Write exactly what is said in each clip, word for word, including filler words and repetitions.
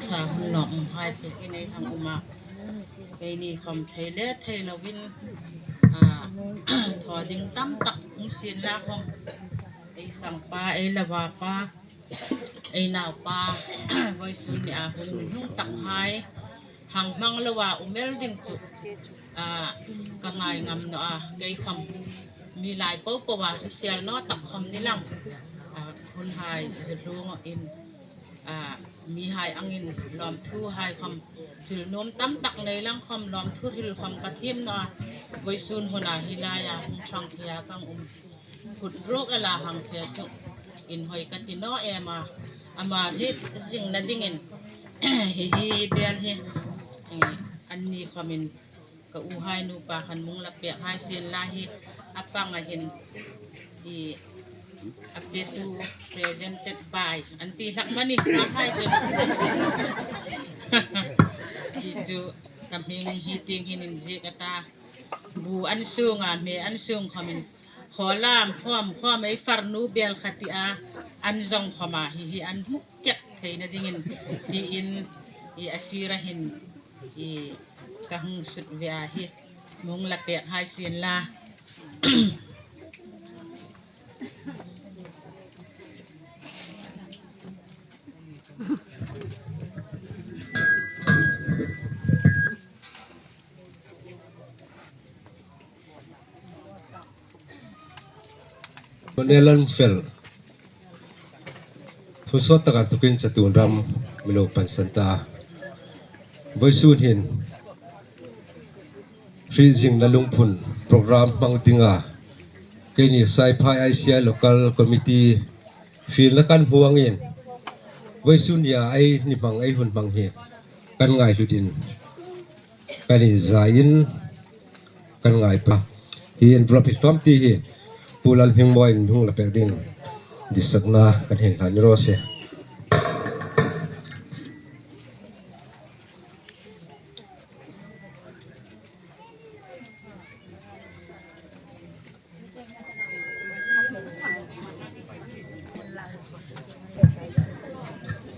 Tha hun nawk um hai pek in ei hang um a. Keini khawm thei le thei lovin, a, thaw ding tam tak hung sien la khawm, ei sangpa, ei lova pa, ei naupa, vawisun nia hun hnung tak hai hang hmang loa um el ding chu, a, ka ngai ngam naw a, kei khawm mi lai po po a hrisel naw tak khawm ni lang, a, hun hai zu hlung in, a, mihai angin lawmthu hai khawm hril nuom tam tak nei lang khawm lawmthu hril khawm ka thiem naw a, vawisun huna hi laia hung ṭhang thei a kan um. Kut ruok ela hang fe chu inhawi ka ti naw em a, ama hriet zingna dingin hi hi bel hi, eh, anni khawmin ka uhai nupa khan hung la pek hai sien la hi a panga hin i a petu presented by an ti hlak mani sa hai chu. Hi chu ka hming hi tieng hin inziek a ta. Bu an sunga, hme an sung khawmin, haw lam khawm khawm ei farnu bel kha tia an zong khawma hi hi an hmu kek theina dingin tiin i a sira hin i ka hung sut ve a hi hung la pek hai sien la. Colonel Lamfel, thusuok taka tukin chatuon ram mi lo pansan ta. Vawisun hin hriet zingna lungphun program hmang dinga keini Saiphai I C I Local Committee fielna kan hmu angin, vawisun nia ei ni hmang, ei hun hmang hi kan ngaihlutin, kan inzain, kan ngai pa. Hi envelope hi hlawm ti hi Pu Lalhmingmawiin hung la pek ding ditsakna kan hei hlan ni raw se.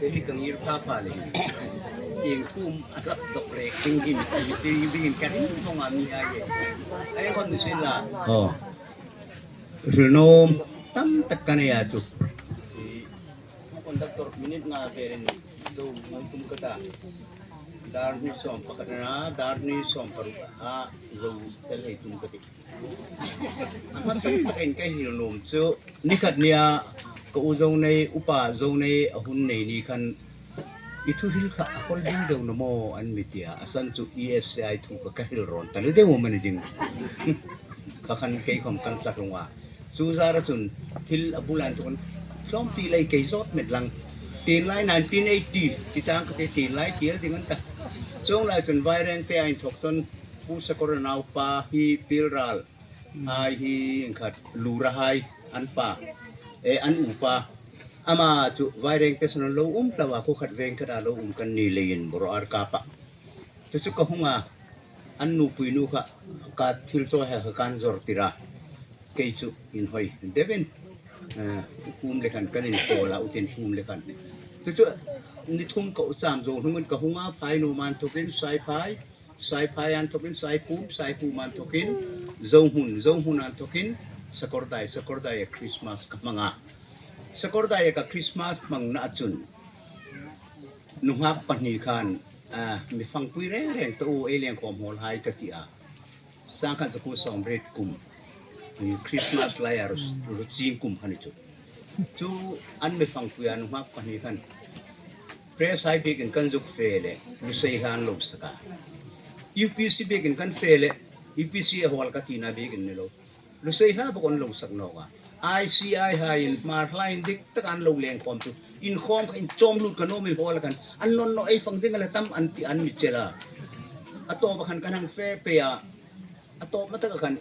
Kei hi ka ngir pha pha le. Ieng kum a hlak dawk rek ding hi mi ti, mi ti, mi ti, ka ring vong a mi a ye. Ai, kon mi sila. Oh. Hril nuom tam tak ka nei a chu. I, conductor minute nga velin zo ngai tum ka ta. Dar hni sawm pakhat a na, dar hni sawm paruk a zo tel ei tum ka tih. A hmang tak takin ka hril nuom chu, ni khat nia ka u Zonei, upa Zonei a hun nei ni khan, "I thu hril kha a kawl ding deu naw maw?" an mi ti a, a san chu E F C I thu kha ka hril rawn ta le deu mani ding. Kha khan kei khawm kan tla hlung a. Chu zara chun thil a bula inthawkin hlawm ti lei kei zawt met lang. Tin lai nineteen eighty, ti tang ka ti, tin lai kir ding an ta. Chuong lai chun Vairengte a inthawk chun Pu Sakawra naupa hi Pilral, ai hi ieng khat Lurahai an pa, e, an upa. Ama chu Vairengte sun lo um tlat a, khuo khat veng khat a lo um kan ni leiin Bawrhkap a. Chu chu ka hung a, an nupui nu kha ka thil chawi hai kha kan zawr tir a. Kei chu inhawi deuin, eh, kum le khan kan inkawl a, utin kum le khan. Chu chu ni thum ka u cham zo hnungin ka hung a, Phai nuom a inthawkin Saiphai, Saiphai a inthawkin Saipum, Saipum a inthawkin Zohmun, Zohmun a inthawkin Sakawrdai, Sakawrdai a Christmas ka hmang a. Sakawrdai a ka Christmas hmangna a chun nunghak pahni khan, ah, mi fangpui reng reng ta u, ei leng khawm hawl hai ka ti a. Sangkhat zakuo sawmriet kum, i, Christmas laia ru, ru ching kum khan chu. Chu an mi fangpui a nunghak pahni khan. Press hai biekin kan zuk fe le, Lusei hla an lo sak a. U P C biekin kan fe le, U P C a hawl ka tina biekin ni lo. Lusei hla bawk an lo sak nawk a. I C I haiin Hmar hla indik tak an lo leng khawm chu. Inkhawm kha inchawm lut ka nuom in hawl khan. An nawn naw ei fang ding a la tam an ti an mi chel a. A tawp a khan kan hang fe pei a. A tawp ma tak a khan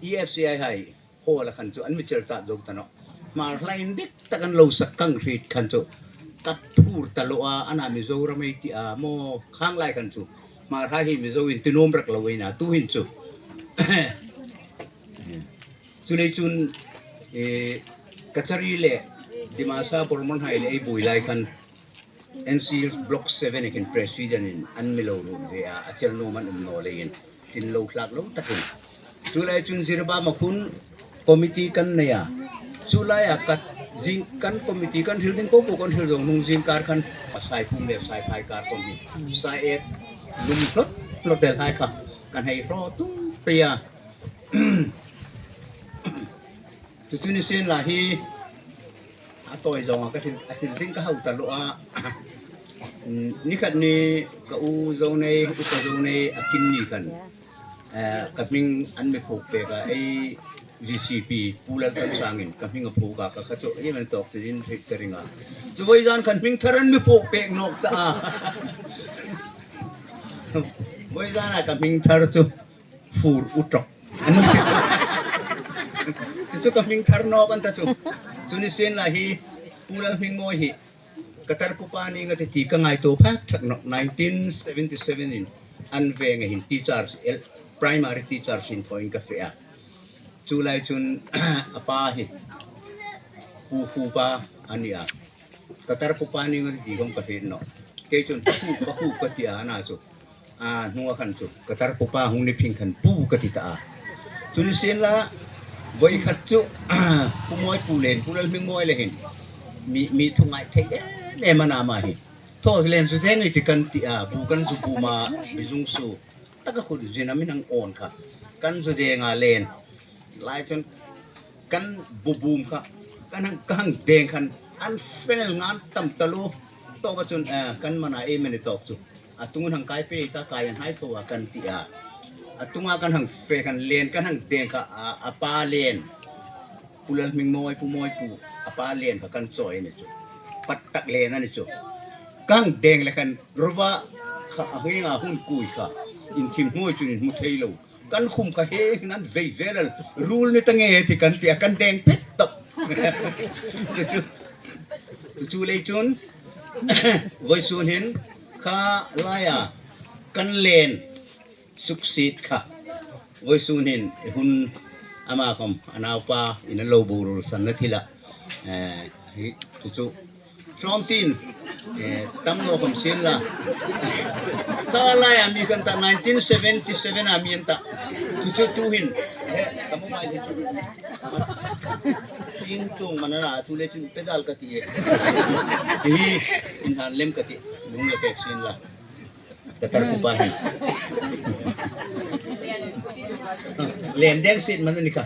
E F C I hai hawl a khan chu an mi chel ta zo ta nawh. Hmar hla indik tak an lo sak kang hriet khan chu ka phur ta lo a, ana Mizoram ei ti a maw khang lai khan chu. Hmar hla hi Mizo in ti nuom rak lo ei na tu hin chu. Chu lei chun, eh, Kachari le Dimasa Bormon hai le ei buoi lai khan N C L Block seven-a hin president-in an mi lo ruot ve a, a chel nuom an um naw leiin tin lo thlak lo takin. Chu lai chun Jiribam-a khun committee kan nei a. Chu laia ka zing kan committee kan hril ding po po kan hril dawng hnung zing kar khan Saiphum le Saiphai kar khom hi. Sai ek lum hlot hlot le hai kha kan hei hraw tum pei a. Chu chu ni sien la hi a tawi zawnga ka thil, a thil ding ka hau ta lo a. Mm, ni khat ni ka u Zonei, upa Zonei a kin ni khan, eh, ka hming an mi phuok pek a, ei V C P Pu Lalthansangin ka hming a phuok a, ka kha chu ei man tawk te din hriet ka ring a. Chu voi zan khan hming thar an mi phuok pek nawk ta a. Voi zana ka hming thar chu Fur Utok. An mi ti chu. Chu chu ka hming thar nawk an ta chu. Chu ni sien la hi Pu Lalhmingmawi hi ka tar pupa ni nga te ti ka ngaituo phak thak nawk. Nineteen seventy-seven-in an venga hin teachers, el-, primary teachers-in thaw in ka fe a. Chu lai chun a pa hi Pu Khupa a ni a. Ka tar pupa ni nga te ti khom ka fe nawk. Kei chun Pa Khu, Pa Khu ka ti a, ana chu. A, hnunga khan chu ka tar pupa hung ni phing khan Pu ka ti ta a. Chu ni sien la, voi khat chu Pu Mawi Pu len, Pu Lalhmingmawi le hin mi, mi thu ngai thei em em a na ma hi. Thaw len zu deng i ti kan ti a, bu kan zu bu ma, bi zung su. Taka khut zin a mi nang on kha. Kan zu deng a len. Lai chun kan bubum kha, kan hang, ka hang deng khan an fel ngan tam ta lo. Tawpa chun, eh, kan mana ei mani tawk chu. A tungun hang kai pe ta kai an hai thaw a kan ti a. A tunga kan hang fe khan len, kan hang deng kha a, a pa len. Pu Lalhmingmawi, Pu Mawi Pu, a pa len kha kan chawi a ni chu. Pat tak len a ni chu. Kan deng le khan ruva kha a hinga hun kui kha. In thim hnuoi chun in hmu thei lo. Kan khum kha he nan vei velal rul ni ta nge ti kan ti a, kan deng pet tawp. Chu chu, chu chu lei chun, voisun hin kha laia kan len suksiet kha. Voisun hin hun ama khom, a naupa in a lo bo rul san na thila. Eh, hi, chu chu. Hlawm tin, eh, tam lo khom sien la. Kha laia mi kan ta nineteen seventy-seven-a mi an ta. Chu chu tu hin. He, ka mobile hi chu. Sing chung mana la, chu le chun pedal ka ti e. Hi, in han lem ka ti. Lung le pek sien la. Ka tar pupa hi. Len deng sit man ni kha.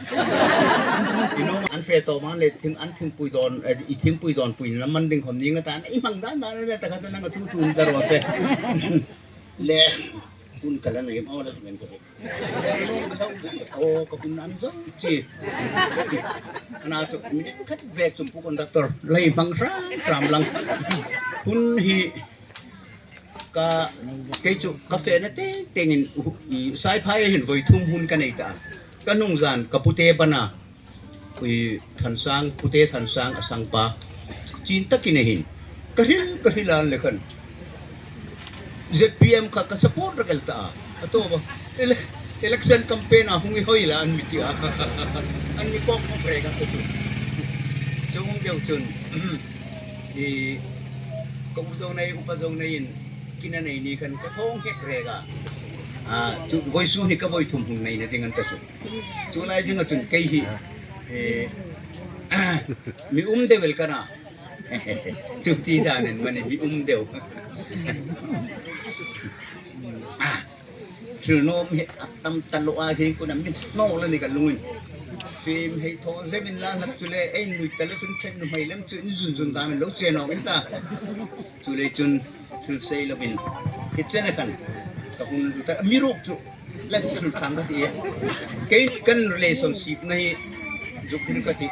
Inu an fe to man le thing, an thingpui don, eh, i thingpui don pui na man ding khom ni nga ta, i hmang dan dan le ta kha ta nang thu thu ta ro se. Le, kun ka la nei mo la men ko. O, ka kun an zo chi. Ana chu, mi khat vek chun pu conductor, lei hmang hram hram lang. Hun hi, ka, kei chu ka fena teng tengin, um, Saiphai hin voi thum hun ka nei ta. Ka nung zan ka pute bana, ui, Thansang, pute Thansang a sangpa. Chin takin a hin. Ka hril, ka hril an le khan. Z P M kha ka support rak el ta. A to ba. Ele-, election campaign a hung i hoi la an mi ti a. An mi kok kok rek a ka chu. Chu hung deu chun. I, ka u Zonei, upa Zonei in, kina nei ni khan ka thawng hek rek a. A, chu voisun hi ka voi thum hung nei na ding an ta chu. Chu lai zinga chun kei hi, eh, mi um deu el ka na. Tu ti dan in mani mi um deu. A, Thil nuom hi a tam ta lo a, hi kuna min no la ni ka lungin. Fim hei thaw zemin la hlak chu le, ei nui ta le chun ṭhen nuhmei lem chu in zun zun ta min lo che nawk in ta. Chu le chun thil sei lovin. Hi chen a khan ka hun lu ta, mi ruk chu la thil thang ka ti e. Kei kan relationship na hi zuk hin ka ti.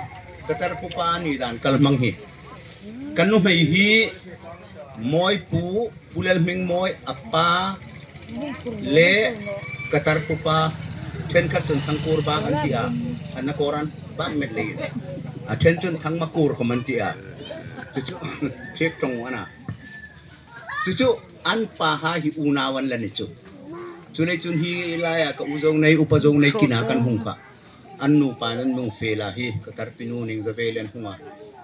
Ka tar pupa ni dan kal hmang hi. Ka nuhmei hi Mawi Pu, Pu Lalhmingmawi a pa le ka tar pupa, ṭhenkhat chun Thangkur bak an ti a, an na kawr an bak met leiin. A ṭhen chun Thangmakur khom an ti a. Chu chu, ṭhek ṭong a na. Chu chu, an pa hai hi unau an la ni chu. Chu le chun hi laia ka u Zonei, upa Zonei kina kan hung kha. An nupa an mi hung fe la hi, ka tarpi nu ning za ve le an hung a.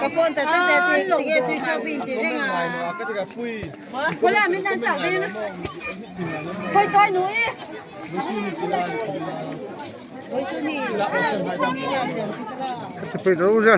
Ka phone ta ta ta ti ti ke sui so pin ti ring a. Ko la min dan ta de na. Koi koi nu e. Koi su ni. Ka ta pe do ja.